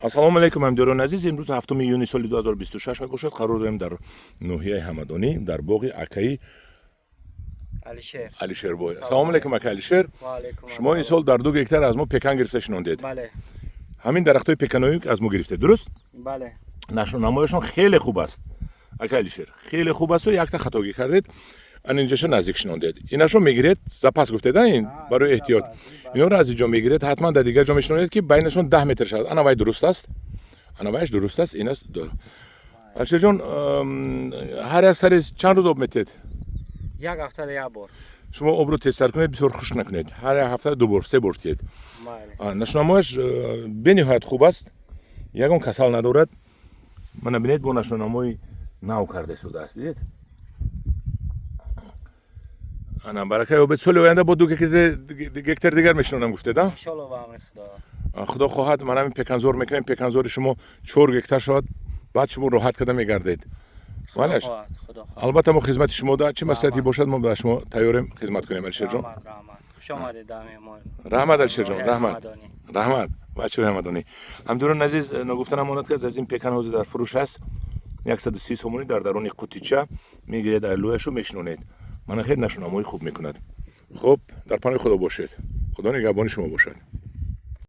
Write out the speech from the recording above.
Ассалому алайкум, ҳамдиёрони азиз. Имрӯз 7 июни соли 2026 мебошад. Қарор дорем дар ноҳияи Ҳамадонӣ, дар боғи акаи Алишер. Алишербой. Ассалому алайкум, ака Алишер. Ва алайкум. Шумо ин сол дар 2 гектар аз мо пекан гирифта шинондед. Бале. Ҳамин дарахтҳои пеканоӣ аз мо гирифтед, дуруст? Бале. Нашъунамояшон хеле хуб аст, ака Алишер, хеле хуб асту якта хатогӣ кардед: ан инҷаша наздик шинондед. Инашо мегиред, запас гуфтеда, ин барои эҳтиёт. Инҳоро аз инҷо мегиред, ҳатман дар дигар ҷо мешинонед, ки байнашон 10 метр шавад. Ана вай дуруст аст, ана вайш дуруст аст, ин аст. Алишерҷон, ҳар як сари чанд рӯз об метиҳед? Як ҳафтада як бор. Шумо обро тезтар кунед, бисёр хушк накунед. Ҳар як ҳафта ду бор, се бор тиҳед. Бале. Нашъунамояш бениҳоят хуб аст, ягон касал надорад. Мана бинед, бо нашъунамои нав карда истодааст, дидед? Ана, барака ёбед. Соли оянда бо 2 гектар дигар мешинонам гуфтед, а? Иншолло, ба амри Худо. Худо хоҳад, ман ҳамин пеканзор мекунем, пеканзори шумо 4 гектар шавад, баъд шумо роҳат карда мегардед. Худо Малаш. хоҳад, Худо хоҳад. Албатта, мо хизмати шумо да, чӣ маслиҳате Раҳмат. бошад, мо ба шумо тайёрем хизмат кунем, Алишерҷон. Раҳмат, раҳмат. Хуш омадед дар меҳмон. Раҳмат, Алишерҷон, раҳмат. Ҳамадонӣ. Раҳмат, бачаҳои ҳамадонӣ. Ҳамдиёрони азиз, ногуфта намонад, ки аз ин пекан ҳозир дар фурӯш аст, 130 сомонӣ дар даруни қутича мегиред, айлӯяшу мешинонед. Мана, хеле нашъунамои хуб мекунад. Хуб, дар паноҳи Худо бошед, Худо нигаҳбони шумо бошад.